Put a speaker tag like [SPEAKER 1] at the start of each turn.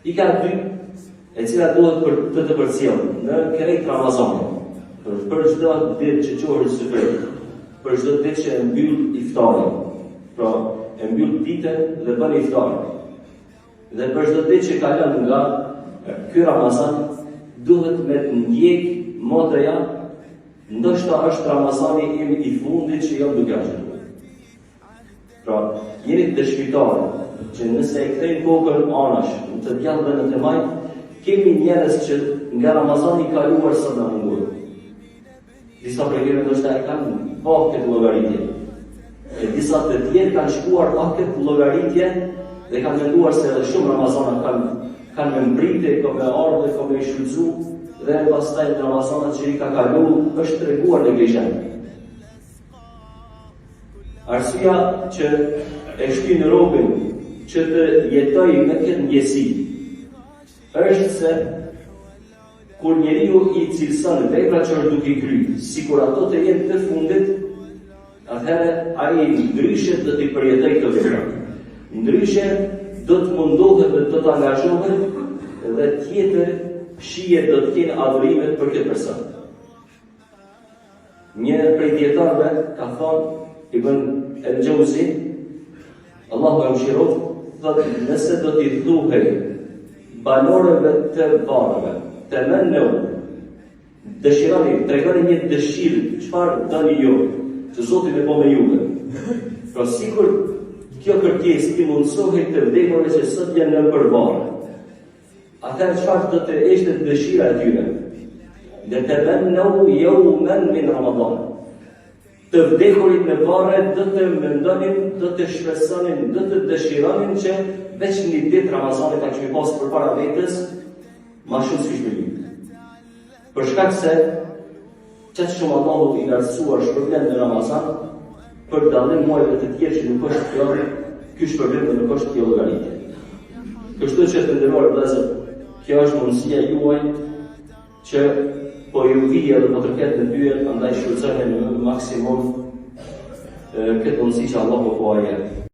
[SPEAKER 1] Pika e dytë, e cila duhet për të të përcjellë në krejt Ramazanin, për, për çdo ditë që çohesh n'syfre, për çdo ditë që e mbyll iftarin, pra e mbyll ditën dhe bën iftarin. Dhe për çdo ditë që kalon nga ky Ramazan, duhet me të ndjek motoja, ndoshta është Ramazani im i fundit që jam duke agjëruar. Pra, jeni dëshmitarë që nëse e kthejmë kokën anash, në të djathtë dhe në të majtë, kemi njerëz që nga Ramazani i kaluar sot na mungojnë. Disa prej neve ndoshta e kanë pa këtë llogaritje. E disa të tjerë kanë shkuar pa këtë llogaritje dhe kanë menduar se edhe shumë Ramazana kanë kanë me m'pritë, ka me ardhë, ka me i shfrytëzu dhe pastaj në Ramazanat që i ka kalu është treguar neglizhent. Arsyeja që e shtyn robin që të jetojë me këtë ndjesi është se kur njeriu i cilëson veprat që është duke i kry, sikur ato të jenë të fundit, atëherë ai ndryshe do t'i përjetojë këto vepra. Ndryshe do të mundohet dhe do të angazhohet dhe tjetër shije do të kenë adhurimet për këtë person. Një prej dijetarëve ka thonë Ibn El Xheuzi, Allahu e mëshiroftë, thotë nëse do t'i thuhej banorëve të varreve, temenneu, dëshironi, tregoni një dëshirë, çfarë doni ju, që Zoti me bo me juve. Pra sikur kjo kërkesë t'i mundësohej të vdekurve që sot janë nëpër varre. Atëherë çfarë do të ishte dëshira e tyre? Letemenneu jeumen min Ramadan. Të vdekurit në varre do të mendonin, do të shpresonin, do të dëshironin që veç një ditë Ramazanit ta kishim pas përpara vetes, ma shumë s'kishim lyp. Për shkak se Qaq shumë Allahu i lartësuar shpërblen në Ramazan, për dallim muajve të tjerë që nuk është kjo, ky shpërblim dhe nuk është kjo llogaritje. Kështu që të nderuar vëllezër, kjo është mundësia juaj që po ju vije dhe po troket në dyer, andaj shfrytëzojeni në maksimum këtë mundësi që Allahu po ua jep.